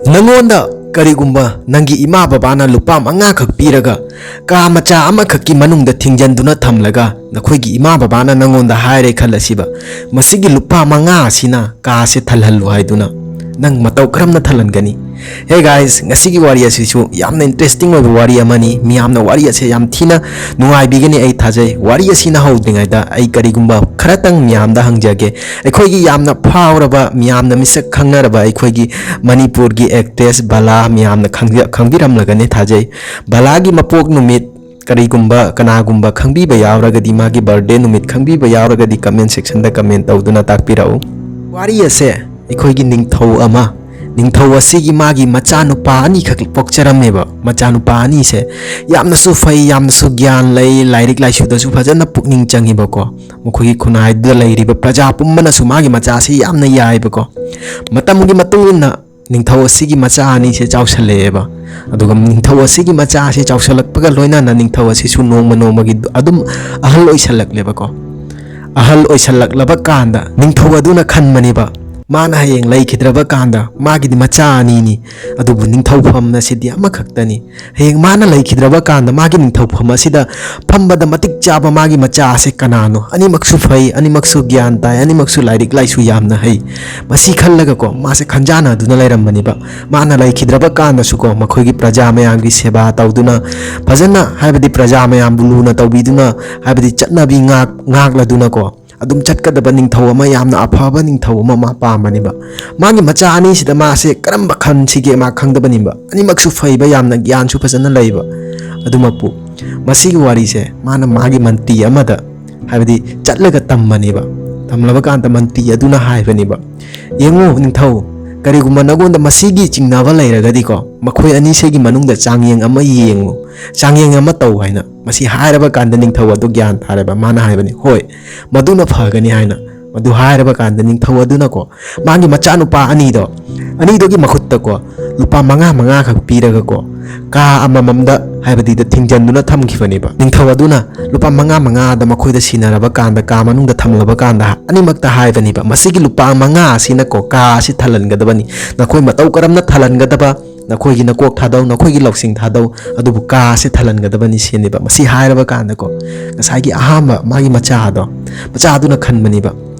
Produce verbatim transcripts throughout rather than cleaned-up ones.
ꯅꯪꯉꯣꯟꯗ ꯀꯔꯤꯒꯨꯝꯕ ꯅꯪꯒꯤ ꯏꯃꯥ ꯕꯕꯥꯅ ꯂꯨꯄꯥ ꯃꯉꯥꯈꯛ ꯄꯤꯔꯒ ꯀꯥ ꯃꯆꯥ ꯑꯃꯈꯛꯀꯤ ꯃꯅꯨꯡꯗ ꯊꯤꯡꯖꯤꯟꯗꯨꯅ ꯊꯝꯂꯒ ꯅꯈꯣꯏꯒꯤ ꯏꯃꯥ ꯕꯕꯥꯅ ꯅꯪꯉꯣꯟꯗ ꯍꯥꯏꯔꯦ ꯈꯜꯂꯁꯤꯕ, "ꯃꯁꯤꯒꯤ ꯂꯨꯄꯥ ꯃꯉꯥ ꯑꯁꯤꯅ ꯀꯥꯁꯦ ꯊꯜꯍꯜꯂꯨ" ꯍꯥꯏꯗꯨꯅ, ꯅꯪ ꯃꯇꯧ ꯀꯔꯝꯅ ꯊꯜꯍꯟꯒꯅꯤ? Hey guys, ꯉꯁꯤꯒꯤ ꯋꯥꯔꯤ ꯑꯁꯤꯁꯨ ꯌꯥꯝꯅ interesting ꯑꯣꯏꯕ ꯋꯥꯔꯤ ꯑꯃꯅꯤ꯫ ꯃꯤꯌꯥꯝꯅ ꯋꯥꯔꯤ ꯑꯁꯦ ꯌꯥꯝ ꯊꯤꯅ ꯅꯨꯡꯉꯥꯏꯕꯤꯒꯅꯤ ꯑꯩ ꯊꯥꯖꯩ꯫ ꯋꯥꯔꯤ ꯑꯁꯤꯅ ꯍꯧꯗ꯭ꯔꯤꯉꯩꯗ ꯑꯩ ꯀꯔꯤꯒꯨꯝꯕ ꯈꯔꯇꯪ ꯃꯤꯌꯥꯝꯗ ꯍꯪꯖꯒꯦ꯫ ꯑꯩꯈꯣꯏꯒꯤ ꯌꯥꯝꯅ ꯐꯥꯎꯔꯕ, ꯃꯤꯌꯥꯝꯅ ꯃꯤꯁꯛ ꯈꯪꯅꯔꯕ ꯑꯩꯈꯣꯏꯒꯤ ꯃꯅꯤꯄꯨꯔꯒꯤ actress ꯕꯂꯥ ꯃꯤꯌꯥꯝꯅ ꯈꯪꯖ-, ꯈꯪꯕꯤꯔꯝꯂꯒꯅꯤ ꯊꯥꯖꯩ꯫ ꯕꯂꯥꯒꯤ ꯃꯄꯣꯛ ꯅꯨꯃꯤꯠ ꯀꯔꯤꯒꯨꯝꯕ ꯀꯅꯥꯒꯨꯝꯕ ꯈꯪꯕꯤꯕ ꯌꯥꯎꯔꯒꯗꯤ, ꯃꯥꯒꯤ birthday ꯅꯨꯃꯤꯠ ꯈꯪꯕꯤꯕ ꯌꯥꯎꯔꯒꯗꯤ comment section ꯗ comment ꯇꯧꯗꯨꯅ ꯇꯥꯛꯄꯤꯔꯛꯎ꯫ ꯋꯥꯔꯤ ꯑꯁꯦ ꯑꯩꯈꯣꯏꯒꯤ ꯅꯤꯡꯊꯧ ꯑꯃ, ꯅꯤꯡꯊꯧ ꯑꯁꯤꯒꯤ ꯃꯥꯒꯤ ꯃꯆꯥꯅꯨꯄꯥ ꯑꯅꯤꯈꯛ ꯄꯣꯛꯆꯔꯝꯃꯦꯕ꯫ ꯃꯆꯥꯅꯨꯄꯥ ꯑꯅꯤꯁꯦ ꯌꯥꯝꯅꯁꯨ ꯐꯩ, ꯌꯥꯝꯅꯁꯨ ꯒ꯭ꯌꯥꯟ ꯂꯩ, ꯂꯥꯏꯔꯤꯛ ꯂꯥꯏꯁꯨꯗꯁꯨ ꯐꯖꯅ ꯄꯨꯛꯅꯤꯡ ꯆꯪꯉꯤꯕꯀꯣ꯫ ꯃꯈꯣꯏꯒꯤ ꯈꯨꯟꯅꯥꯏꯗꯨꯗ ꯂꯩꯔꯤꯕ ꯄ꯭ꯔꯖꯥ ꯄꯨꯝꯕꯅꯁꯨ ꯃꯥꯒꯤ ꯃꯆꯥꯁꯤ ꯌꯥꯝꯅ ꯌꯥꯏꯕꯀꯣ꯫ ꯃꯇꯝꯒꯤ ꯃꯇꯨꯡ ꯏꯟꯅ ꯅꯤꯡꯊꯧ ꯑꯁꯤꯒꯤ ꯃꯆꯥ ꯑꯅꯤꯁꯦ ꯆꯥꯎꯁꯜꯂꯛꯑꯦꯕ꯫ ꯑꯗꯨꯒ ꯅꯤꯡꯊꯧ ꯑꯁꯤꯒꯤ ꯃꯆꯥ ꯑꯁꯤ ꯆꯥꯎꯁꯜꯂꯛꯄꯒ ꯂꯣꯏꯅꯅ ꯅꯤꯡꯊꯧ ꯑꯁꯤꯁꯨ ꯅꯣꯡꯃ ꯅꯣꯡꯃꯒꯤ ꯑꯗꯨꯝ ꯑꯍꯜ ꯑꯣꯏꯁꯜꯂꯛꯂꯦꯕꯀꯣ꯫ ꯑꯍꯜ ꯑꯣꯏꯁꯜꯂꯛꯂꯕ ꯀꯥꯟꯗ ꯅꯤꯡꯊꯧ ꯑꯗꯨꯅ ꯈꯟꯕꯅꯦꯕ, ꯃꯥꯅ ꯍꯌꯦꯡ ꯂꯩꯈꯤꯗ꯭ꯔꯕ ꯀꯥꯟꯗ ꯃꯥꯒꯤꯗꯤ ꯃꯆꯥ ꯑꯅꯤꯅꯤ, ꯑꯗꯨꯕꯨ ꯅꯤꯡꯊꯧꯐꯝ ꯑꯁꯤꯗꯤ ꯑꯃꯈꯛꯇꯅꯤ꯫ ꯍꯌꯦꯡ ꯃꯥꯅ ꯂꯩꯈꯤꯗ꯭ꯔꯕ ꯀꯥꯟꯗ ꯃꯥꯒꯤ ꯅꯤꯡꯊꯧꯐꯝ ꯑꯁꯤꯗ ꯐꯝꯕꯗ ꯃꯇꯤꯛ ꯆꯥꯕ ꯃꯥꯒꯤ ꯃꯆꯥ ꯑꯁꯦ ꯀꯅꯥꯅꯣ? ꯑꯅꯤꯃꯛꯁꯨ ꯐꯩ, ꯑꯅꯤꯃꯛꯁꯨ ꯒ꯭ꯌꯥꯟ ꯇꯥꯏ, ꯑꯅꯤꯃꯛꯁꯨ ꯂꯥꯏꯔꯤꯛ ꯂꯥꯏꯁꯨ ꯌꯥꯝꯅ ꯍꯩ꯫ ꯃꯁꯤ ꯈꯜꯂꯒꯀꯣ, ꯃꯥꯁꯦ ꯈꯟꯖꯥꯟꯅꯗꯨꯅ ꯂꯩꯔꯝꯕꯅꯦꯕ꯫ ꯃꯥꯅ ꯂꯩꯈꯤꯗ꯭ꯔꯕ ꯀꯥꯟꯗꯁꯨꯀꯣ, ꯃꯈꯣꯏꯒꯤ ꯄ꯭ꯔꯖꯥ ꯃꯌꯥꯝꯒꯤ ꯁꯦꯕꯥ ꯇꯧꯗꯨꯅ, ꯐꯖꯅ, ꯍꯥꯏꯕꯗꯤ ꯄ꯭ꯔꯖꯥ ꯃꯌꯥꯝꯕꯨ ꯂꯨꯅ ꯇꯧꯕꯤꯗꯨꯅ, ꯍꯥꯏꯕꯗꯤ ꯆꯠꯅꯕꯤ ꯉꯥꯛ-, ꯉꯥꯛꯂꯗꯨꯅꯀꯣ, ꯑꯗꯨꯝ ꯆꯠꯀꯗꯕ ꯅꯤꯡꯊꯧ ꯑꯃ, ꯌꯥꯝꯅ ꯑꯐꯕ ꯅꯤꯡꯊꯧ ꯑꯃ ꯃꯥ ꯄꯥꯝꯕꯅꯦꯕ꯫ ꯃꯥꯒꯤ ꯃꯆꯥ ꯑꯅꯤꯁꯤꯗ ꯃꯥꯁꯦ ꯀꯔꯝꯕ ꯈꯟꯁꯤꯒꯦ ꯃꯥ ꯈꯪꯗꯕꯅꯦꯕ꯫ ꯑꯅꯤꯃꯛꯁꯨ ꯐꯩꯕ, ꯌꯥꯝꯅ ꯒ꯭ꯌꯥꯟꯁꯨ ꯐꯖꯅ ꯂꯩꯕ꯫ ꯑꯗꯨꯃꯛꯄꯨ ꯃꯁꯤꯒꯤ ꯋꯥꯔꯤꯁꯦ ꯃꯥꯅ ꯃꯥꯒꯤ ꯃꯟꯇ꯭ꯔꯤ ꯑꯃꯗ, ꯍꯥꯏꯕꯗꯤ ꯆꯠꯂꯒ ꯇꯝꯕꯅꯦꯕ꯫ ꯇꯝꯂꯕ ꯀꯥꯟꯗ ꯃꯟꯇ꯭ꯔꯤ ꯑꯗꯨꯅ ꯍꯥꯏꯕꯅꯦꯕ, "ꯌꯦꯡꯉꯨ ꯅꯤꯡꯊꯧ, ꯀꯔꯤꯒꯨꯝꯕ ꯅꯉꯣꯟꯗ ꯃꯁꯤꯒꯤ ꯆꯤꯡꯅꯕ ꯂꯩꯔꯒꯗꯤꯀꯣ, ꯃꯈꯣꯏ ꯑꯅꯤꯁꯤꯒꯤ ꯃꯅꯨꯡꯗ ꯆꯥꯡꯌꯦꯡ ꯑꯃ ꯌꯦꯡꯉꯨ, ꯆꯥꯡꯌꯦꯡ ꯑꯃ ꯇꯧ" ꯍꯥꯏꯅ꯫ ꯃꯁꯤ ꯍꯥꯏꯔꯕ ꯀꯥꯟꯗ ꯅꯤꯡꯊꯧ ꯑꯗꯨ ꯒ꯭ꯌꯥꯟ ꯇꯥꯔꯦꯕ꯫ ꯃꯥꯅ ꯍꯥꯏꯕꯅꯤ, "ꯍꯣꯏ, ꯃꯗꯨꯅ ꯐꯒꯅꯤ" ꯍꯥꯏꯅ꯫ ꯃꯗꯨ ꯍꯥꯏꯔꯕ ꯀꯥꯟꯗ ꯅꯤꯡꯊꯧ ꯑꯗꯨꯅꯀꯣ, ꯃꯥꯒꯤ ꯃꯆꯥꯅꯨꯄꯥ ꯑꯅꯤꯗꯣ, ꯑꯅꯤꯗꯨꯒꯤ ꯃꯈꯨꯠꯇꯀꯣ ꯂꯨꯄꯥ ꯃꯉꯥ ꯃꯉꯥꯈꯛ ꯄꯤꯔꯒꯀꯣ, ꯀꯥ ꯑꯃꯃꯝꯗ, ꯍꯥꯏꯕꯗꯤꯗ ꯊꯤꯡꯖꯤꯟꯗꯨꯅ ꯊꯝꯈꯤꯕꯅꯦꯕ꯫ ꯅꯤꯡꯊꯧ ꯑꯗꯨꯅ ꯂꯨꯄꯥ ꯃꯉꯥ ꯃꯉꯥꯗ ꯃꯈꯣꯏꯗ ꯁꯤꯟꯅꯔꯕ ꯀꯥꯟꯗ, ꯀꯥ ꯃꯅꯨꯡꯗ ꯊꯝꯂꯕ ꯀꯥꯟꯗ, ꯑꯅꯤꯃꯛꯇ ꯍꯥꯏꯕꯅꯦꯕ, "ꯃꯁꯤꯒꯤ ꯂꯨꯄꯥ ꯃꯉꯥ ꯑꯁꯤꯅꯀꯣ ꯀꯥ ꯑꯁꯤ ꯊꯜꯍꯟꯒꯗꯕꯅꯤ, ꯅꯈꯣꯏ ꯃꯇꯧ ꯀꯔꯝꯅ ꯊꯜꯍꯟꯒꯗꯕ, ꯅꯈꯣꯏꯒꯤ ꯅꯀꯣꯛ ꯊꯥꯗꯧ, ꯅꯈꯣꯏꯒꯤ ꯂꯧꯁꯤꯡ ꯊꯥꯗꯧ, ꯑꯗꯨꯕꯨ ꯀꯥ ꯑꯁꯤ ꯊꯜꯍꯟꯒꯗꯕꯅꯤ" ꯁꯤꯅꯦꯕ꯫ ꯃꯁꯤ ꯍꯥꯏꯔꯕ ꯀꯥꯟꯗꯀꯣ, ꯉꯁꯥꯏꯒꯤ ꯑꯍꯥꯟꯕ ꯃꯥꯒꯤ ꯃꯆꯥꯗꯣ, ꯃꯆꯥ ꯑꯗꯨꯅ ꯈꯟꯕꯅꯦꯕ,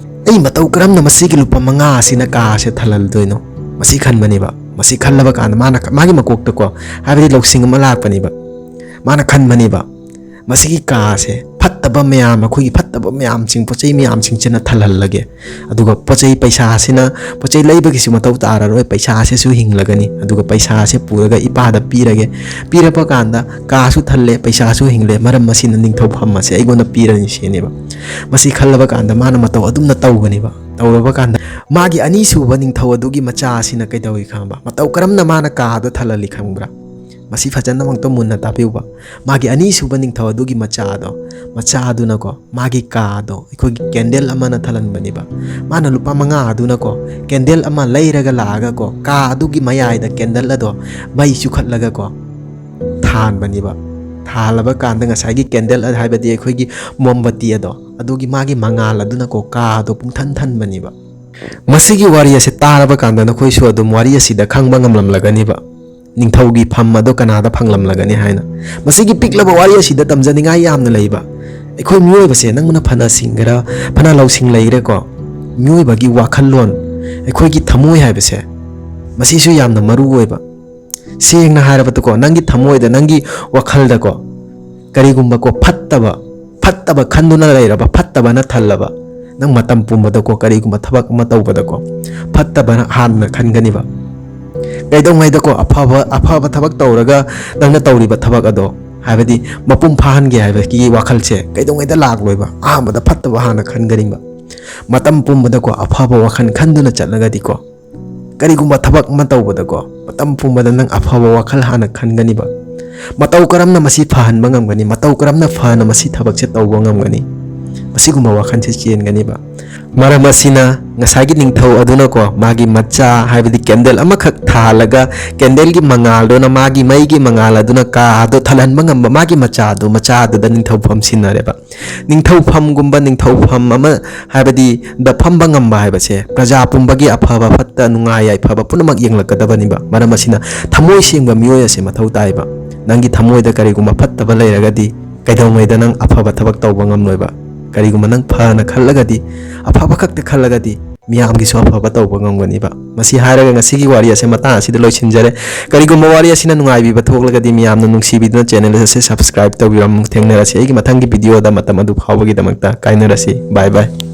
"ꯑꯩ ꯃꯇꯧ ꯀꯔꯝꯅ ꯃꯁꯤꯒꯤ ꯂꯨꯄꯥ ꯃꯉꯥ ꯑꯁꯤꯅ ꯀꯥ ꯑꯁꯤ ꯊꯜꯍꯜꯗꯣꯏꯅꯣ?" ꯃꯁꯤ ꯈꯟꯕꯅꯦꯕ꯫ ꯃꯁꯤ ꯈꯜꯂꯕ ꯀꯥꯟꯗ ꯃꯥꯅ, ꯃꯥꯒꯤ ꯃꯀꯣꯛꯇꯀꯣ, ꯍꯥꯏꯕꯗꯤ ꯂꯧꯁꯤꯡ ꯑꯃ ꯂꯥꯛꯄꯅꯦꯕ꯫ ꯃꯥꯅ ꯈꯟꯕꯅꯦꯕ, "ꯃꯁꯤꯒꯤ ꯀꯥꯁꯦ ꯐꯠꯇꯕ ꯃꯌꯥꯝ, ꯑꯩꯈꯣꯏꯒꯤ ꯐꯠꯇꯕ ꯃꯌꯥꯝꯁꯤꯡ, ꯄꯣꯠ ꯆꯩ ꯃꯌꯥꯝꯁꯤꯡꯁꯤꯅ ꯊꯜꯍꯜꯂꯒꯦ꯫ ꯑꯗꯨꯒ ꯄꯣꯠ ꯆꯩ, ꯄꯩꯁꯥꯁꯤꯅ, ꯄꯣꯠ ꯆꯩ ꯂꯩꯕꯒꯤꯁꯨ ꯃꯊꯧ ꯇꯥꯔꯔꯣꯏ, ꯄꯩꯁꯥꯁꯤꯁꯨ ꯍꯤꯡꯂꯒꯅꯤ꯫ ꯑꯗꯨꯒ ꯄꯩꯁꯥꯁꯦ ꯄꯨꯔꯒ ꯏꯄꯥꯗ ꯄꯤꯔꯒꯦ꯫ ꯄꯤꯔꯛꯄ ꯀꯥꯟꯗ ꯀꯥꯁꯨ ꯊꯜꯂꯦ, ꯄꯩꯁꯥꯁꯨ ꯍꯤꯡꯂꯦ, ꯃꯔꯝ ꯑꯁꯤꯅ ꯅꯤꯡꯊꯧ ꯐꯝ ꯑꯁꯦ ꯑꯩꯉꯣꯟꯗ ꯄꯤꯔꯅꯤ" ꯁꯤꯅꯦꯕ꯫ ꯃꯁꯤ ꯈꯜꯂꯕ ꯀꯥꯟꯗ ꯃꯥꯅ ꯃꯇꯧ ꯑꯗꯨꯝꯅ ꯇꯧꯒꯅꯦꯕ꯫ ꯇꯧꯔꯕ ꯀꯥꯟꯗ ꯃꯥꯒꯤ ꯑꯅꯤꯁꯨꯕ ꯅꯤꯡꯊꯧ ꯑꯗꯨꯒꯤ ꯃꯆꯥ ꯑꯁꯤꯅ ꯀꯩꯗꯧꯏ ꯈꯪꯕ? ꯃꯇꯧ ꯀꯔꯝꯅ ꯃꯥꯅ ꯀꯥꯗꯣ ꯊꯜꯍꯜꯂꯤ ꯈꯪꯕ꯭ꯔꯥ? ꯃꯁꯤ ꯐꯖꯅꯃꯛꯇ ꯃꯨꯟꯅ ꯇꯥꯕꯤꯌꯨꯕ꯫ ꯃꯥꯒꯤ ꯑꯅꯤꯁꯨꯕ ꯅꯤꯡꯊꯧ ꯑꯗꯨꯒꯤ ꯃꯆꯥꯗꯣ, ꯃꯆꯥ ꯑꯗꯨꯅꯀꯣ, ꯃꯥꯒꯤ ꯀꯥꯗꯣ ꯑꯩꯈꯣꯏꯒꯤ ꯀꯦꯟꯗꯜ ꯑꯃꯅ ꯊꯜꯍꯟꯕꯅꯦꯕ꯫ ꯃꯥꯅ ꯂꯨꯄꯥ ꯃꯉꯥ ꯑꯗꯨꯅꯀꯣ, ꯀꯦꯟꯗꯜ ꯑꯃ ꯂꯩꯔꯒ ꯂꯥꯛꯑꯒꯀꯣ, ꯀꯥ ꯑꯗꯨꯒꯤ ꯃꯌꯥꯏꯗ ꯀꯦꯟꯗꯜ ꯑꯗꯣ ꯃꯩ ꯆꯨꯈꯠꯂꯒꯀꯣ, ꯊꯥꯟꯕꯅꯦꯕ꯫ ꯊꯥꯜꯂꯕ ꯀꯥꯟꯗ ꯉꯁꯥꯏꯒꯤ ꯀꯦꯟꯗꯜ ꯑꯗꯨ, ꯍꯥꯏꯕꯗꯤ ꯑꯩꯈꯣꯏꯒꯤ ꯃꯣꯝꯕꯇꯤ ꯑꯗꯣ, ꯑꯗꯨꯒꯤ ꯃꯥꯒꯤ ꯃꯉꯥꯜ ꯑꯗꯨꯅꯀꯣ, ꯀꯥ ꯑꯗꯣ ꯄꯨꯡꯊꯟ ꯊꯟꯕꯅꯦꯕ꯫ ꯃꯁꯤꯒꯤ ꯋꯥꯔꯤ ꯑꯁꯤ ꯇꯥꯔꯕ ꯀꯥꯟꯗ ꯅꯈꯣꯏꯁꯨ ꯑꯗꯨꯝ ꯋꯥꯔꯤ ꯑꯁꯤꯗ ꯈꯪꯕ ꯉꯝꯂꯝꯂꯒꯅꯤꯕ, ꯅꯤꯡꯊꯧꯒꯤ ꯐꯝ ꯑꯗꯣ ꯀꯅꯥꯗ ꯐꯪꯂꯝꯂꯒꯅꯤ ꯍꯥꯏꯅ꯫ ꯃꯁꯤꯒꯤ ꯄꯤꯛꯂꯕ ꯋꯥꯔꯤ ꯑꯁꯤꯗ ꯇꯝꯖꯅꯤꯡꯉꯥꯏ ꯌꯥꯝꯅ ꯂꯩꯕ꯫ ꯑꯩꯈꯣꯏ ꯃꯤꯑꯣꯏꯕꯁꯦ, ꯅꯪꯅ ꯐꯅ ꯁꯤꯡꯒꯦꯔꯥ, ꯐꯅ ꯂꯧꯁꯤꯡ ꯂꯩꯒꯦꯔꯥꯀꯣ, ꯃꯤꯑꯣꯏꯕꯒꯤ ꯋꯥꯈꯜꯂꯣꯟ, ꯑꯩꯈꯣꯏꯒꯤ ꯊꯃꯣꯏ ꯍꯥꯏꯕꯁꯦ, ꯃꯁꯤꯁꯨ ꯌꯥꯝꯅ ꯃꯔꯨ ꯑꯣꯏꯕ꯫ ꯁꯦꯡꯅ ꯍꯥꯏꯔꯕꯗꯀꯣ, ꯅꯪꯒꯤ ꯊꯃꯣꯏꯗ, ꯅꯪꯒꯤ ꯋꯥꯈꯜꯗꯀꯣ, ꯀꯔꯤꯒꯨꯝꯕꯀꯣ ꯐꯠꯇꯕ, ꯐꯠꯇꯕ ꯈꯟꯗꯨꯅ ꯂꯩꯔꯕ, ꯐꯠꯇꯕꯅ ꯊꯜꯂꯕ, ꯅꯪ ꯃꯇꯝ ꯄꯨꯝꯕꯗꯀꯣ, ꯀꯔꯤꯒꯨꯝꯕ ꯊꯕꯛ ꯑꯃ ꯇꯧꯕꯗꯀꯣ, ꯐꯠꯇꯕꯅ ꯍꯥꯟꯅ ꯈꯟꯒꯅꯤꯕ꯫ ꯀꯩꯗꯧꯉꯩꯗꯀꯣ ꯑꯐꯕ, ꯑꯐꯕ ꯊꯕꯛ ꯇꯧꯔꯒ ꯅꯪꯅ ꯇꯧꯔꯤꯕ ꯊꯕꯛ ꯑꯗꯣ, ꯍꯥꯏꯕꯗꯤ ꯃꯄꯨꯡ ꯐꯥꯍꯟꯒꯦ ꯍꯥꯏꯕꯒꯤ ꯋꯥꯈꯜꯁꯦ ꯀꯩꯗꯧꯉꯩꯗ ꯂꯥꯛꯂꯣꯏꯕ, ꯑꯍꯥꯟꯕꯗ ꯐꯠꯇꯕ ꯍꯥꯟꯅ ꯈꯟꯒꯅꯤꯕ꯫ ꯃꯇꯝ ꯄꯨꯝꯕꯗꯀꯣ ꯑꯐꯕ ꯋꯥꯈꯜ ꯈꯟꯗꯨꯅ ꯆꯠꯂꯒꯗꯤꯀꯣ, ꯀꯔꯤꯒꯨꯝꯕ ꯊꯕꯛ ꯑꯃ ꯇꯧꯕꯗꯀꯣ, ꯃꯇꯝ ꯄꯨꯝꯕꯗ ꯅꯪ ꯑꯐꯕ ꯋꯥꯈꯜ ꯍꯥꯟꯅ ꯈꯟꯒꯅꯤꯕ꯫ ꯃꯇꯧ ꯀꯔꯝꯅ ꯃꯁꯤ ꯐꯍꯟꯕ ꯉꯝꯒꯅꯤ? ꯃꯇꯧ ꯀꯔꯝꯅ ꯐꯅ ꯃꯁꯤ ꯊꯕꯛꯁꯦ ꯇꯧꯕ ꯉꯝꯒꯅꯤ? ꯃꯁꯤꯒꯨꯝꯕ ꯋꯥꯈꯜꯁꯤ ꯆꯦꯟꯒꯅꯤꯕ꯫ ꯃꯔꯝ ꯑꯁꯤꯅ ꯉꯁꯥꯏꯒꯤ ꯅꯤꯡꯊꯧ ꯑꯗꯨꯅꯀꯣ, ꯃꯥꯒꯤ ꯃꯆꯥ, ꯍꯥꯏꯕꯗꯤ ꯀꯦꯟꯗꯜ ꯑꯃꯈꯛ ꯊꯥꯜꯂꯒ, ꯀꯦꯟꯗꯜꯒꯤ ꯃꯉꯥꯜꯗꯨꯅ, ꯃꯥꯒꯤ ꯃꯩꯒꯤ ꯃꯉꯥꯜ ꯑꯗꯨꯅ ꯀꯥ ꯑꯗꯨ ꯊꯜꯍꯟꯕ ꯉꯝꯕ ꯃꯥꯒꯤ ꯃꯆꯥꯗꯨ, ꯃꯆꯥꯗꯨꯗ ꯅꯤꯡꯊꯧꯐꯝ ꯁꯤꯟꯅꯔꯦꯕ꯫ ꯅꯤꯡꯊꯧꯐꯝꯒꯨꯝꯕ, ꯅꯤꯡꯊꯧꯐꯝ ꯑꯃ, ꯍꯥꯏꯕꯗꯤ ꯗ ꯐꯝꯕ ꯉꯝꯕ ꯍꯥꯏꯕꯁꯦ, ꯄ꯭ꯔꯖꯥ ꯄꯨꯝꯕꯒꯤ ꯑꯐꯕ ꯐꯠꯇ, ꯅꯨꯡꯉꯥꯏ ꯌꯥꯏꯐꯕ ꯄꯨꯝꯅꯃꯛ ꯌꯦꯡꯂꯛꯀꯗꯕꯅꯤꯕ꯫ ꯃꯔꯝ ꯑꯁꯤꯅ ꯊꯃꯣꯏ ꯁꯦꯡꯕ ꯃꯤꯑꯣꯏ ꯑꯁꯦ ꯃꯊꯧ ꯇꯥꯏꯕ꯫ ꯅꯪꯒꯤ ꯊꯃꯣꯏꯗ ꯀꯔꯤꯒꯨꯝꯕ ꯐꯠꯇꯕ ꯂꯩꯔꯒꯗꯤ, ꯀꯩꯗꯧꯉꯩꯗ ꯅꯪ ꯑꯐꯕ ꯊꯕꯛ ꯇꯧꯕ ꯉꯝꯂꯣꯏꯕ꯫ ꯀꯔꯤꯒꯨꯝꯕ ꯅꯪ ꯐꯅ ꯈꯜꯂꯒꯗꯤ, ꯑꯐꯕ ꯈꯛꯇ ꯈꯜꯂꯒꯗꯤ, ꯃꯤꯌꯥꯝꯒꯤꯁꯨ ꯑꯐꯕ ꯇꯧꯕ ꯉꯝꯒꯅꯤꯕ꯫ ꯃꯁꯤ ꯍꯥꯏꯔꯒ ꯉꯁꯤꯒꯤ ꯋꯥꯔꯤ ꯑꯁꯦ ꯃꯇꯥꯡ ꯑꯁꯤꯗ ꯂꯣꯏꯁꯤꯟꯖꯔꯦ꯫ ꯀꯔꯤꯒꯨꯝꯕ ꯋꯥꯔꯤ ꯑꯁꯤꯅ ꯅꯨꯡꯉꯥꯏꯕꯤꯕ ꯊꯣꯛꯂꯒꯗꯤ, ꯃꯤꯌꯥꯝꯅ ꯅꯨꯡꯁꯤꯕꯤꯗꯨꯅ ꯆꯦꯅꯦꯜ ꯑꯁꯤ ꯁꯕꯁꯀ꯭ꯔꯥꯏꯕ ꯇꯧꯕꯤꯔꯝꯃꯨ꯫ ꯊꯦꯡꯅꯔꯁꯤ ꯑꯩꯒꯤ ꯃꯊꯪꯒꯤ ꯚꯤꯗꯤꯑꯣꯗ꯫ ꯃꯇꯝ ꯑꯗꯨ ꯐꯥꯎꯕꯒꯤꯗꯃꯛꯇ ꯀꯥꯏꯅꯔꯁꯤ꯫ ꯕꯥꯏ ꯕꯥꯏ꯫